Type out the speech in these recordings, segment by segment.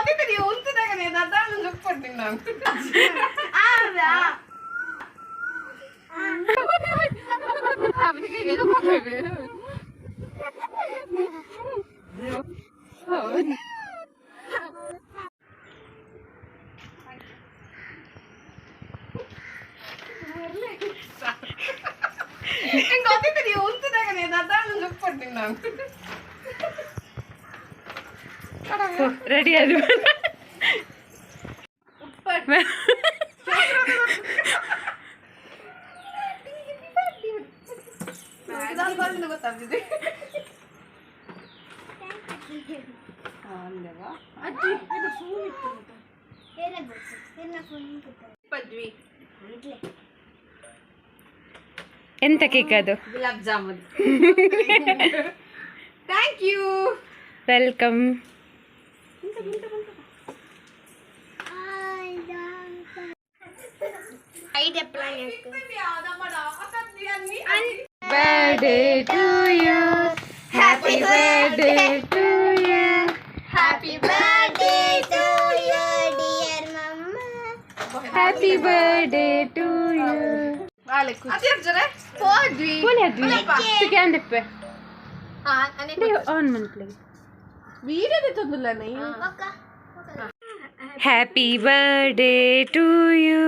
ಗೊತ್ತಿತ್ತು ಉಂತದಾಗ ದಾದಾನು ಜೊಪ್ಪಡ್ತೀನಿ ನಾನು. ಗೊತ್ತಿತ್ತು ಉಂತದಾಗ ದಾದಾನು ಜೊಪ್ಪಡ್ತೀನಿ ನಾನು. ರೆಡಿ ಅದು. ಗೊತ್ತಾಗ್ತಿದೆ. ಎಂತ ಕೇಕ್ ಅದು? Gulab jamun. Thank you. Welcome. Birthday to you, happy birthday to you, happy birthday to you, dear mamma. Happy birthday to you. On ಮನ್ಪ್ಲೆ. Happy birthday to you,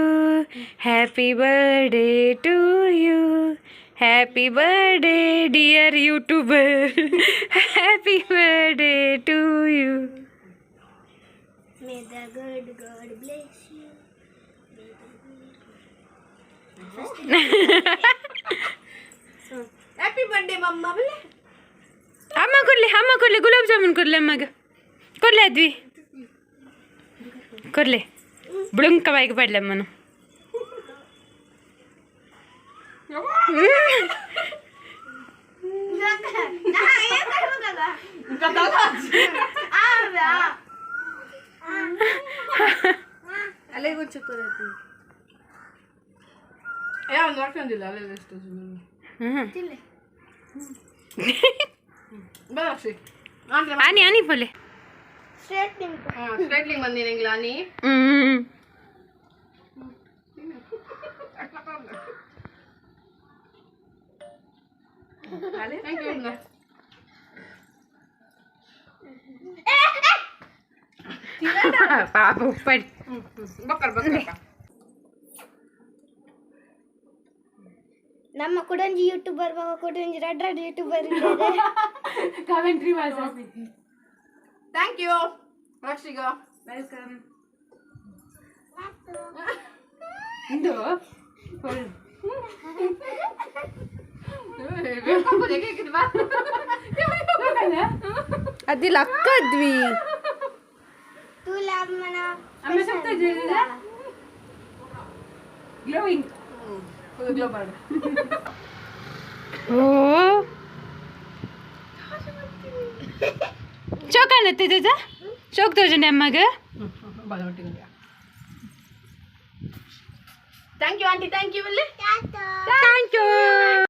happy birthday to you, happy birthday dear YouTuber, happy birthday to you. May the good God bless you. May the good. Happy birthday mamma. ಅಮ್ಮ ಕೊಡ್ಲಿ, ಅಮ್ಮ ಕೊಡ್ಲಿ, ಗುಲಾಬ್ ಜಾಮೂನ್ ಕೊಡ್ಲಿ ಅಮ್ಮಗ ಕೊಡ್ಲಿ. ಅದ್ವಿ ಕೊಡ್ಲಿ, ಬುಳುಂಕ ಬಾಯಿಗೆ ಪಡ್ಲಿ ಅಮ್ಮನು. ಅಲ್ಲೇ ಚಕ್ಕರ್. ಅಲ್ಲೇ ಎಷ್ಟು. ಹ್ಮ್. ಬರಾಕ್ಷಿ. ಆನಿ ಆನಿ ಪೋಲೆ. ಸ್ಟ್ರೇಟ್ನಿಂಗ್. ಸ್ಟ್ರೈಟ್ಲಿಂಗ್ ಬಂದಿರಂಗಿಲ್ಲ ನೀ. ಹ್ಮ್. Thank you. ಪಾಪ ಉಪ್ಪಡಿ. ಬಕ್ಕರ್ ಬಕ್ಕರ್. ನಮ್ಮ ಕುಡಂಜಿ ಯೂಟ್ಯೂಬರ್ ಬಾಬಾ, ಕುಡಂಜಿ ರಡ್ ರಡ್ ಯೂಟ್ಯೂಬರ್ ಇದ್ದಾರೆ. Commentary. Thank you ರಕ್ಷಿಗ. Welcome. ಇಂದು ಅದಿಲ್ಲ ಅಕ್ಕದ್ವಿ. ತುಲ ಅಮ್ಮನ. ಗ್ಲೋಯಿಂಗ್. Glow bird. ಓ, ಚೌಕಾನತ್ತೆ ತೋಜ, ಚೌಕ್ ತೋಜಂಡೆ ಅಮ್ಮಗ. Thank you aunty, thank you. Thank you.